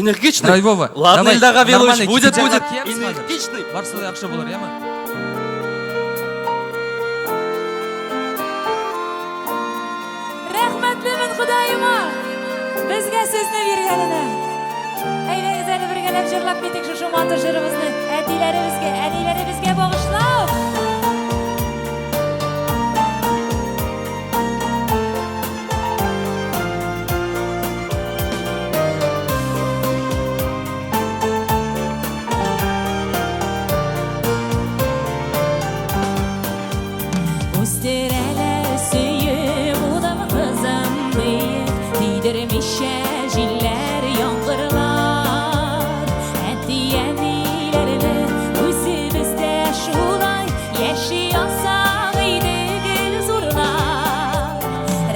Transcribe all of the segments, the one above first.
Энергичный. Драйвово. Ладно, Давай, Ильдар Равилович, нормальный будет, китәләр будет. киябез хәзер. Энергичный. Барысы да яхшы булыр, яме? Рәхмәтлемен Ходаема, безгә сезне биргәненә. Әйдәгез әле бергәләп җырлап китик шушы матур җырыбызны әтиләребезгә, әниләребезгә багышлап. Үстерәләр сөеп, улым кызым диеп, тидермичә җилләр, яңгырлар. Әти-әниләрне үзебез дә шулай яши алсак иде гел зурлап.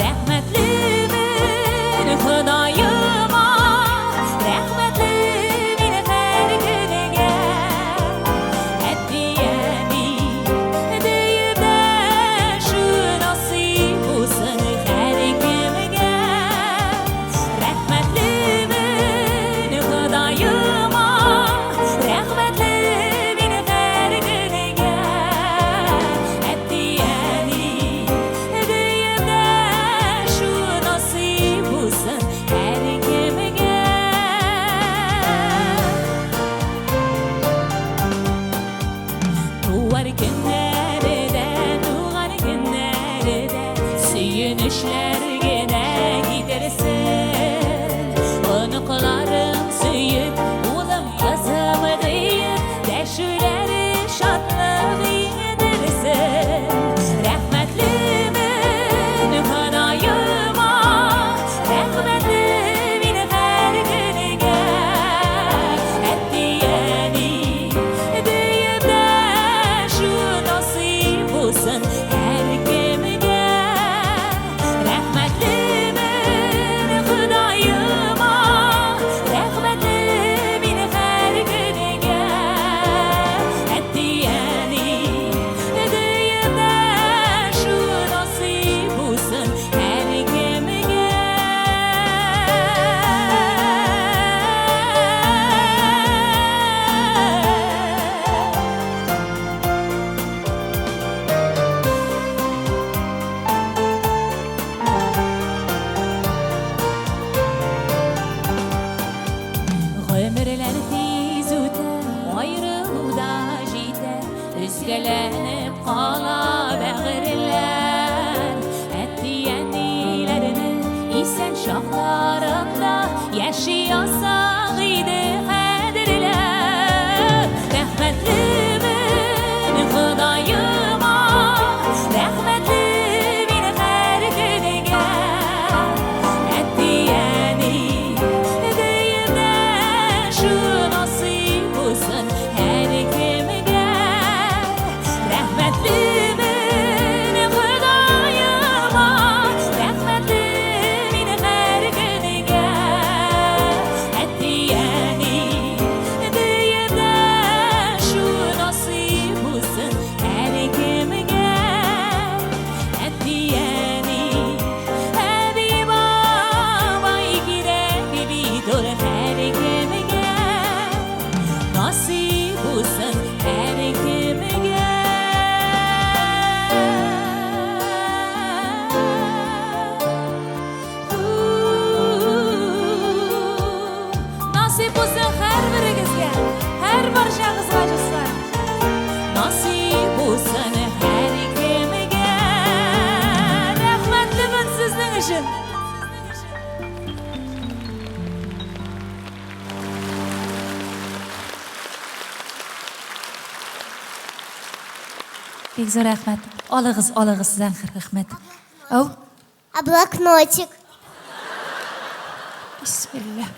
Рәхмәтлемен Ходаема, рәхмәтле мин һәр көнгә. Әти-әни диеп дәшү насыйп булсын һәркемгә. Рәхмәтлемен Ходаема, рәхмәтле мин һәр көнгә. Әти-әни диеп дәшү насыйп булсын һәркемгә. Туар көннәре дә, туган көннәре дә сөенечләр генә китерсен. Оныкларым сөеп, улым, кызым диеп, дәшүләре шатлык иңдерсен. Рәхмәтлемен Ходаема, рәхмәтле мин һәр көнгә. Әти-әни диеп дәшү насыйп булсын һәркемгә. Рәхмәтлемен Ходаема, рәхмәтле мин һәр көнгә. Әти-әни диеп дәшү насыйп булсын һәркемгә. Гомерләр тиз үтә, аерылу да җитә, өзгәләнеп кала бәгырьләр. Әти-әниләрнең исән чакларында яши алсак иде кадерләп. Рәхмәтлемен Ходаема, рәхмәтле мин һәр көнгә. Әти-әни диеп дәшү насыйп булсын һәркемгә. Рәхмәтлемен Ходаема, рәхмәтле мин һәр көнгә. Әти-әни диеп дәшү насыйп булсын һәркемгә. Әти-әни, әби-бабай кирәк бит ул һәркемгә. Насыйп булсын һәркемгә. Насыйп булсын һәрберегезгә, һәр барчагызга, дуслар. Насыйп булсын һәркемгә. Рәхмәтлемен сезнең өчен. Бик зур рәхмәт. Алыгыз, алыгыз сездән рәхмәт. Ау. А блокнотик? Бисмилла.